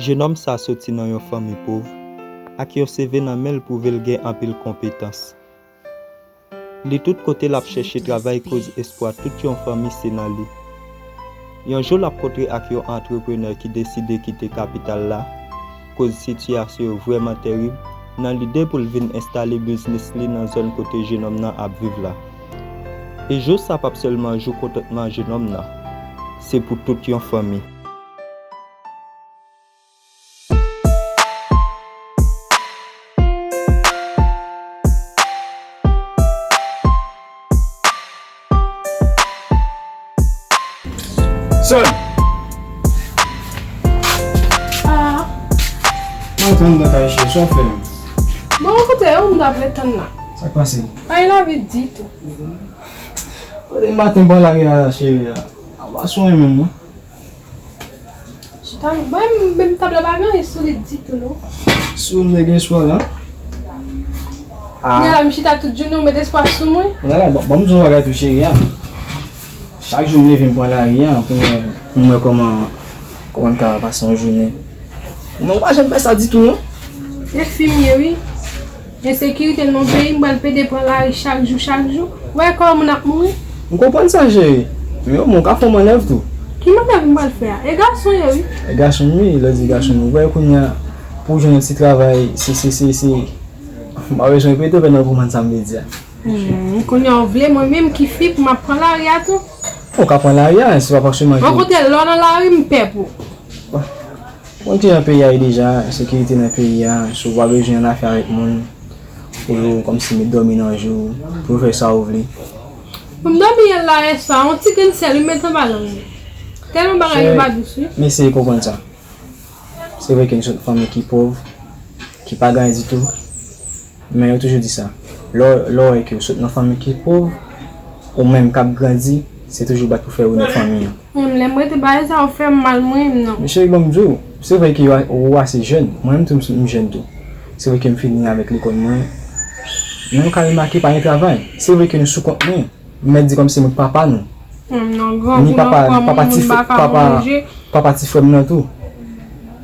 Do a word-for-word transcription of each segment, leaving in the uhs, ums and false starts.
Jenòm sa soti nan yon fanmi pòv, ak yon C V nan men l pwouve l gen anpil konpetans. Li tout kote l ap chèche travay koz espwa tout yon fanmi se nan li. Yon jou l ap kontre ak yon antreprenè ki deside kite kapital la, koz sitiyasyon yo vrèman terib, nan lide pou l vin enstale biznis li nan zòn kote jenòm nan ap viv la. E jou sa p ap sèlman jou kontantman jenòm nan, se pou tout yon fanmi. Sèl! Ah. Mwen tann nan kay chèche, sa w fè menm? Bon, kote ou m t ap ret tann la? Sa k pase? Pa gen lavi ditou. Kote maten m pran lari a, cheri a? A pa sou mwen menm, non. Chita, mwen menm tab la pa gen anyen solid ditou, non. Si w vle gen espwa la. Ah. Kounye a la, m chita tout jounen, ou met espwa sou mwen. Kounye a la, ban, ban m di w yon bagay tou, cheri a. Chak jou m leve, m pran lari a, pou mwen, pou m wè kòman, kòman m ka pase yon jounen. Non, ou pa janm fè sa ditou, non. E fi m ye, wi. Ensekirite nan peyi, m pral pede pran lari chak jou, chak jou. Ou wè kòman moun ap mouri? M konprann sa, cheri. Men omwen, ou ka fè yon mannèv tou. Ki mannèv m pral fè a? E gason ye, wi. E gason, wi, lè w di gason, ou wè kounye a, pou w jwenn yon ti travay, se, se, se, se, m pa bezwen repete w, fè nan konprann sa m vle di a. Hmm, kounye a, ou vle mwen menm ki fi pou m ap pran lari a tou? Ou ka pran lari a, se pa fòseman ke... Mwen kote lè w nan lari, m pè pou ou. Bon, moun ki nan peyi a ye deja, ensekirite nan peyi a, si w pa bezwen ann afè avèk moun, pou yo kòmsi met dòmi nan je w, pou yo fè sa w vle. Pou m dòmi yè la yè swa, yon ti grenn sèl, wi, m met anba lang mwen. Tèlman bagay yo pa dous, wi. M eseye konprann sa. Se vre ke nou sot fanmi ki pòv, ki pa gen anyen ditou, men yo toujou di sa. Lè w, lè w wè ke w sot nan fanmi ki pòv, ou menm k ap grandi, se toujou bat pou fè onè fanmi an. Menm lè m rete bagay sa yo fè m mal mwen menm non. Men cheri, ban m di w, se vre ke w a-, ou ase jèn, mwen menm tou m, m jèn tou. Se vre ke m fini avèk lekòl mwen, men ou ka remake pa gen travay. Se vre ke nou sou kont mwen, m mèt di kòmsi mwen papa nou. Menm non, grangou nan kò moun, moun pa ka manje. Papa ti frè m nan tou.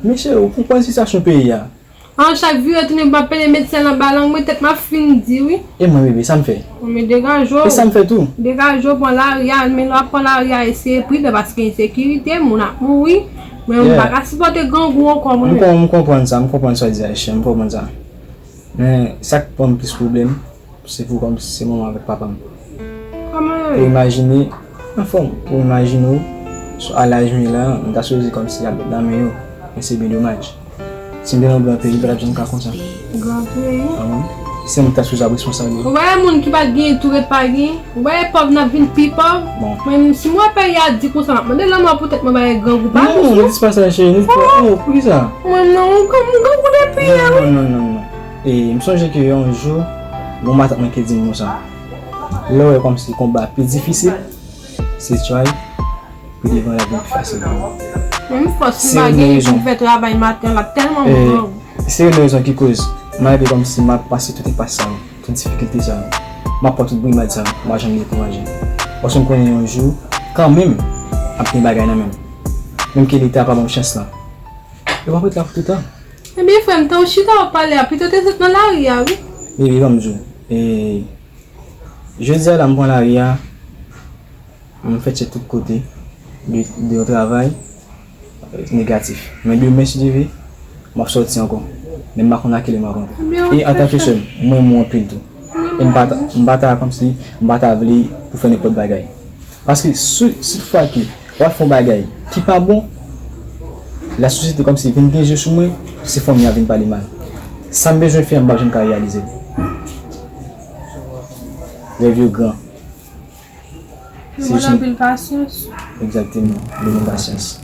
Men cheri, ou konprann sitiyasyon peyi a. An chak vire tounen m ap pede met sèl anba lang mwen, tèt m ap fin di wi. E mwen bebe, sa m fè? Bon, men degaje w. E sa m fè tou? Degaje w, pran lari a, men lè w ap pran lari a, eseye pridan paske ensekirite, moun ap mouri. Men m pa ka sipòte grangou ankò mwen menm. M kon-, m konprann sa, m konprann sa w di a, cheri, m konprann sa. Men sa k ban m plis pwoblèm, se pou kòmsi se manman avèk papa m. Kòman yo ye? Pou imajine, anfòm, pou imajine w, a laj mwen la, m ta sipoze kòmsi ap met nan men yo, men se byen domaj. Si m te nan yon gran peyi, m pa t ap janm ka konsa. Gran peyi? Anhan. Se mwen ki ta sipoze ap responsab yo. Ou pa wè moun ki pa t genyen tou ret pa genyen? Ou pa wè pòv n ap vin pi pòv? Bon. Mwen menm si m wè peyi a di konsa, m ap mande lanmò pou tèt mwen, bagay grangou pa dous non. Non, nou di pa sa, cheri, nou di pa, oh, poukisa? Mwen non, m grangou depi yè wi. Non, non, non, non. E m sonje ke yon jou, yon matant mwen te di m konsa, lè w wè kòmsi konba pi difisil, se try, pi devan l ap vin pi fasil pou ou. Men m fòs m pa gen pou m fè travay maten la tèlman m grangou. Se youn nan rezon ki koz, malgre kòmsi m ap pase tout enpas sa yo, tout difikilte sa yo, m ap pran tout brimad sa yo, m pa janm dekouraje. Paske m konnen yon jou, kanmenm, ap gen bagay nan men m. Menm ke Leta pa ban m chans lan, yo p ap ret la pou toutan. Ebyen, frè m, tan w chita w ap pale a, pito te sot nan lari a, wi. Bebe, ban m di w, e, jodi a la, m pran lari a, m fè tchèk tout kote, de, de yon travay, e, negatif. Men demen, si Dye vle, m ap sòti ankò. Men m pa konn a kilè m ap rantre. E, antanke sè m, mwen renmen w anpil tou. E m pa ta, m pa ta kòmsi, m pa ta vle pou fè nenpòt bagay. Paske si, si toutfwa ke w ap fè yon bagay ki pa bon, lasosyete kòmsi vin gen je sou mwen, se fanmi an vin pale mal. Sa m bezwen fè a, m p ap janm ka reyalize l. Rèv yo gran. Yo mande anpil pasyans. Egzakteman, yo mande pasyans.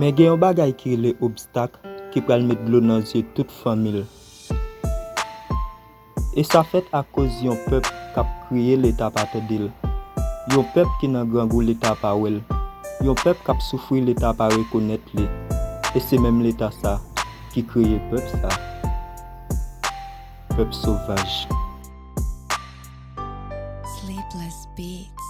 Men gen yon bagay ki rele obstak ki pral met dlo nan zye tout fanmi l. E sa fèt akoz yon pèp k ap kriye Leta pa tande l. Yon pèp ki nan grangou Leta pa wè l. Yon pèp k ap soufri Leta pa rekonèt li. E se menm Leta sa ki kreye pèp sa. Pèp sovaj. Sleepless Beats.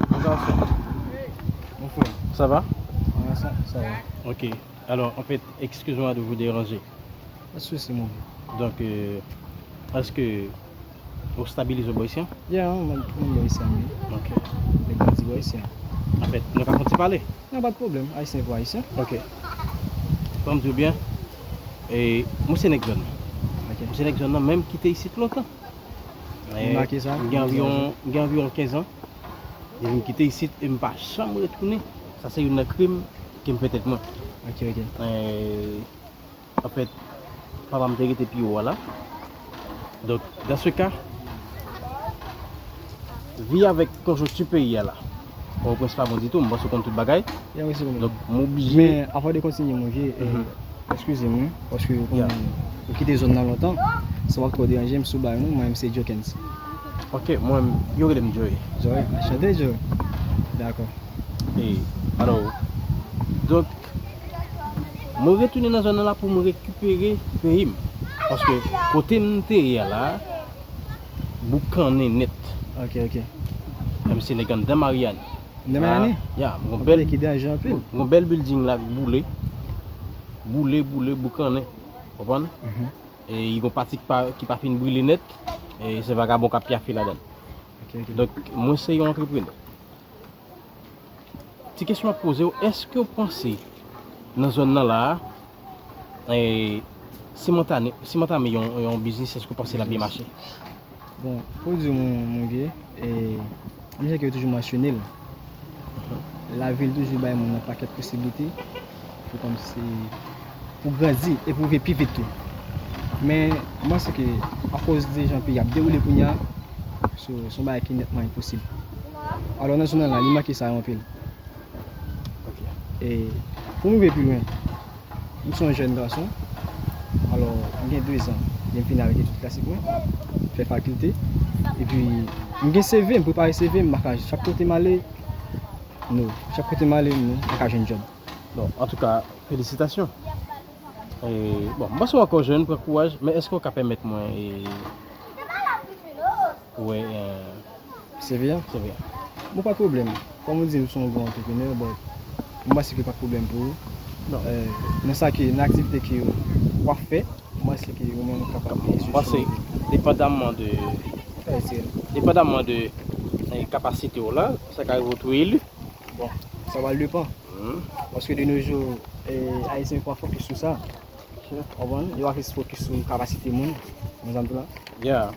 Mon garçon. Mon frère. Ça va? Ouais, ça, ça va. Ok. Alors, en fait, excuse-moi de vous déranger. Pas de souci, mon vieux. Donc, euh, est-ce que ou stabilize bò isi an? Yeah, mwen, mwen bò isi an, wi. Ok. Mwen grandi bò isi an. Anfèt, nou ka fè yon ti pale? Non, pa de pwoblèm. Ayisyen pou Ayisyen. Ok. Ban m di w byen, e, mwen se nèg zòn nan. Ok. Mwen se nèg zòn nan, men m kite isit lontan. Mwen make sa, m gen anviwon, m gen anviwon kenz an. Depi m kite isit e m pa janm retounen. Sa se youn nan krim ke m fè tèt mwen. Ok, ok. E, anfèt, papa m te rete pi wo a la. Donk, dans ce cas, vi avèk konjonkti peyi a la, Pòtoprens pa bon ditou, m panse w konn tout bagay. Ya, wi, se konn. Donk, m oblije. Men, avan de kontinye, mon vieux, e, eskize m, wi, paske ou konn, ou kite zòn nan lontan. Sa w ap twò deranje m sou bay non, mwen, m se Jokens. Ok, mwen, yo rele m Joe. Joe, anchante, Joe. Dakò. E, alò, donk, mwen retounen nan zòn nan la pou mwen rekipere peyi m. Paske kote m te ye a la, boukannen nèt. Ok, ok. Menm si nèg anndan Maryani. Anndan Maryani? Ya, mwen gon bèl, ki danje anpil. Mwen gon bèl building la k boule. Boule, boule, boukannen. Konprann? Mhm. E, li gon pati ki pa, ki pa fin brile nèt. E, se vagabon k ap pyafe ladan l. Ok, ok. Donk, mwen se yon antreprenè. Ti kesyon m ap poze w, èske w panse nan zòn nan la a, e, si m antame, si m antame yon, yon biznis, èske w panse l ap byen mache? Bon, pou di w, mon, mon vye, e, menm jan ke yo toujou mansyone l, lavil toujou bay moun nan pakèt posiblite pou kòmsi, pou grandi e pou rive pi vit tou. Men, m panse ke akoz de jan peyi ap dewoule kounye a, se, se yon bagay ki nètman enposib. Alò, nan zòn nan la, li manke sa yo anpil. Ok. E pou m rive pi lwen, m se yon jèn gason. Alò, m gen de zan, m fini avèk etid klasik mwen, fè fakilte. Epi, m gen C V, m prepare C V m, m pa ka, chak kote m ale, no. Chak kote m ale, no, m pa ka jwenn djòb. Bon, antouka, felisitasyon. E, bon, m panse w ankò jèn, pran kouraj, men èske w ka pèmèt mwen, e, wè, e, C V a? C V a. Bon, pa de pwoblèm. Kòm ou di, m se yon gwo antreprenè, but m panse ke pa de pwoblèm pou ou. Non. E, nan sa ke, nan aktivite ke w ap fè, m panse ke ou menm ou kapab gen solisyon. M panse, depandamman de, depandamman de, e, kapasite w la, sa ka rive w tou eli. Bon, sa pral depann. Mhm. Paske de nos jours, e, Ayisyen yo pa fokis sou sa. Ou konprann? Yo pa fokis sou kapasite moun. Mwen, sa m di la. Yeah.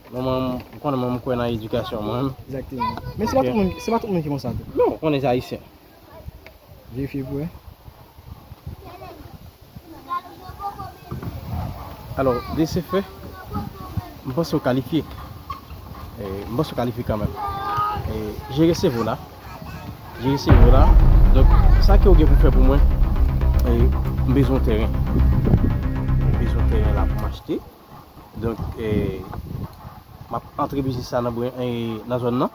Mwen, mwen, m konnen mwen, m kwè nan edikasyon mwen menm. Egzakteman. Men se pa tout moun, se pa tout moun ki konsa tou. Non, ou konnen se Ayisyen. Verifye pou wè. Alò, de se fè, m panse w kalifye. E, m panse w kalifye kanmenm. E, jere C V w la. Jere C V w la. Donk, sa ke w gen pou fè pou mwen, e, m bezwen tèren. M bezwen tèren la pou m achte. Donk, e, m ap antre biznis sa nan bren-, e, nan zòn nan.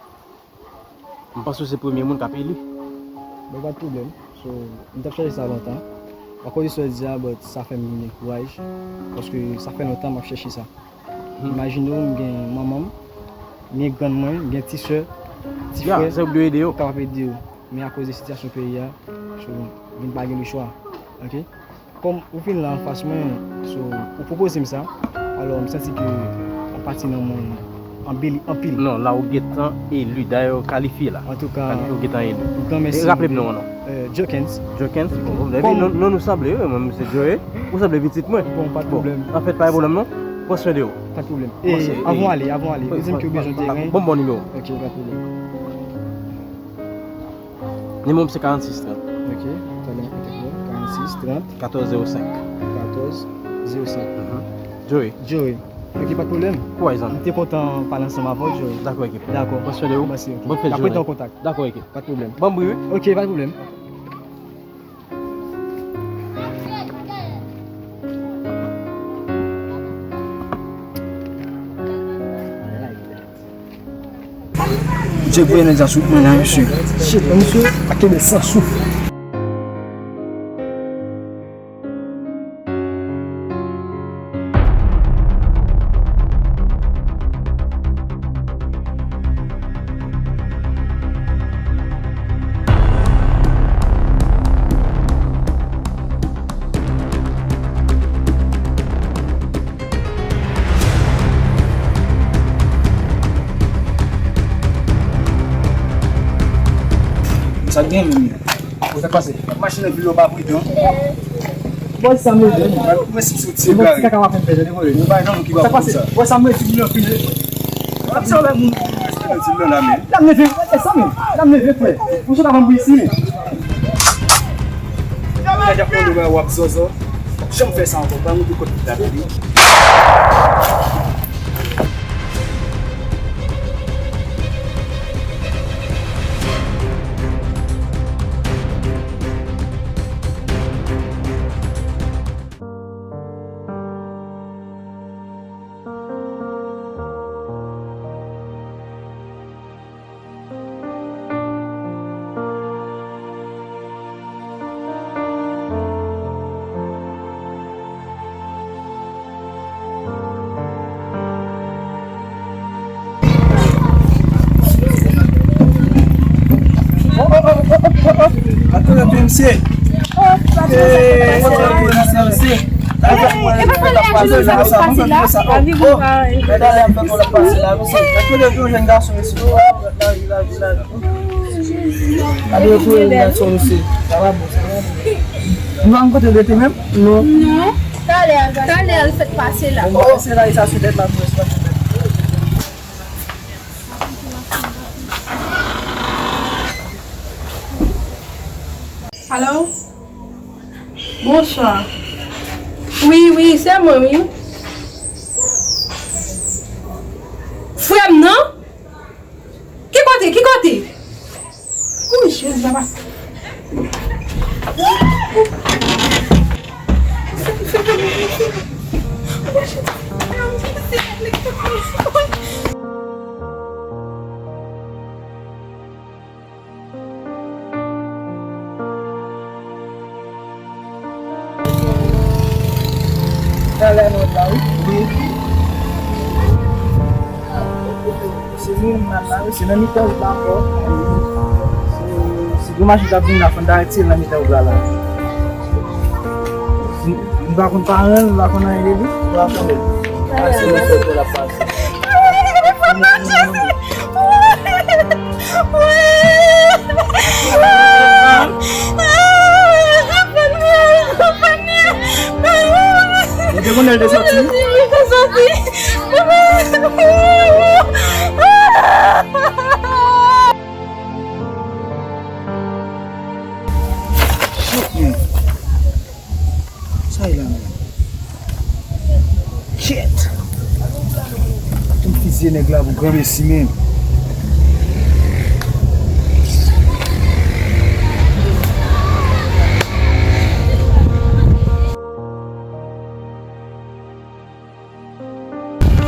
M panse w se premye moun k ap eli. Bon, pa de pwoblèm. So, m t ap chèche sa lontan. Akoz de sa w di a, but sa fè m gen kouraj. Paske sa fè lontan m ap chèche sa. Hmm. Imajine w, m gen manman m, m gen grann mwen, m gen ti sè, ti frè. Ya, se ou k dwe ede yo. Kapab ede yo. Men akoz de sitiyasyon peyi a, so, m vin pa gen lechwa. Ok. Kòm ou vin la anfas mwen, so, ou pwopoze m sa, alò m santi ke yon pati nan mwen anbeli anpil. Non, la ou gentan eli, dayè ou kalifye la. Antouka, kalifye, ou gentan eli. Granmèsi. E raple m non an non. Euh, Jokens. Jokens, bon, bon, epi non, non nou sanble, wi, mwen se Joe. Ou sanble pitit mwen. Bon, pa de pwoblèm. Anfèt, pa gen pwoblèm non. Pran swen de ou. Pa de pwoblèm. E avan w ale, avan w ale, ou di m ke ou bezwen teren. Bon, bon nimewo. Ok, pa de pwoblèm. Nimewo m se karannsis trant. Ok, talè, karannsis trant. Katòz zewo senk. Katòz zewo senk. Mhm. Joey. Joey. Ok, pa de pwoblèm. Kouraj, zanmi. M te kontan pale ansanm avè w, Joey. Dakò, ekip. Dakò. Pran swen de ou. Mèsi, ok. Bòn fèt jounen. N ap rete an kontak. Dakò, ekip. Pa de pwoblèm. Ban m bri, wi. Ok, pa de pwoblèm. Djek voye nèg sa sou mwen la, mesye. Shit, men mesye, pa kenbe san souf. Sa k gen menm? Sa k pase? Machin nan vin lò pa pridan. Bòs sa m leve. Mwen si sou ti egare. Sa ka w ap fè m pèdi, devole. Ou bay nan moun ki pa pou sa. Bòs sa m leve, moun nan fini. Sa w bay moun nan di lò la men. L ap leve, e sa men. L ap leve frè. Ou sot avan m pou isi men. Nèg ap mande w ap zòzò. Janm fè sa ankò. Bay moun de kote l ap li. Atò, atò, misye. E pa pale ak Jojo sa pou pase la. Lavi bon bagay. Gade yo touye gason misye. Sa pa bon, sa pa bon. Nou pa konn kote l rete menm? Non. Non. Talè, talè l fèk pase la. Bon, se la, e sa sou tèt la, pou espas. Alo? Bonswa. Wi, wi, se mwen, wi. Frè m nan? Ki kote? Ki kote? Wi, Jezi, papa. Talè nou la, wi. Wi. Se nou menm la, wi. Se nan mitan wout la ankò. Se, se gwo machin k ap vin la, fò n ta retire l nan mitan wout la, la. M, m pa konn paran l, m pa konn anyen de li. M pa konnen. A, se nan fè pou l ap pase. Ou te konnen l te soti? Shit, man. Sa e la menm? Shit! Tou fizye nèg la pou granmesi menm.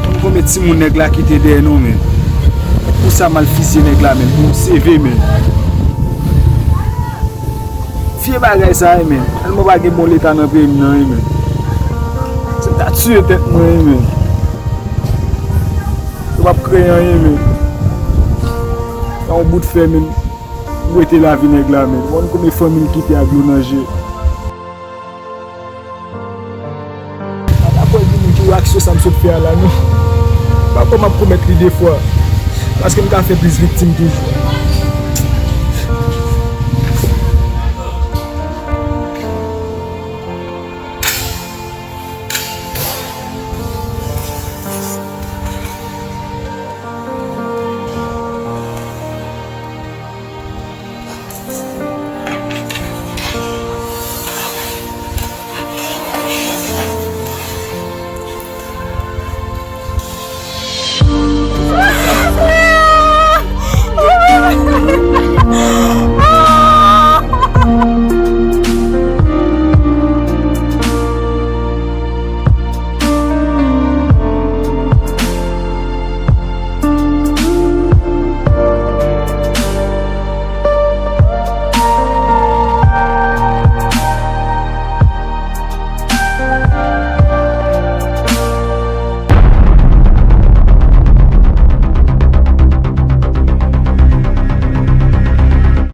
Konn konbyen timoun nèg la kite dèyè nou, men. Pou sa m al fizye nèg la, men. Pou yon C V, men. Vye bagay sa, wi, men. Tèlman pa gen bon leta nan peyi m nan, wi, men. Se ta tiye tèt mwen, wi, men. Yo p ap kreye anyen, men. Sa yon bout fè, men. Ou wete lavi nèg la, men. Ou konn konbyen fanmi l kite ak dlo nan je. Sou sa m sot fè a la non. Pa kwè m ap komèt li de fwa. Paske m ka fè plis viktim toujou.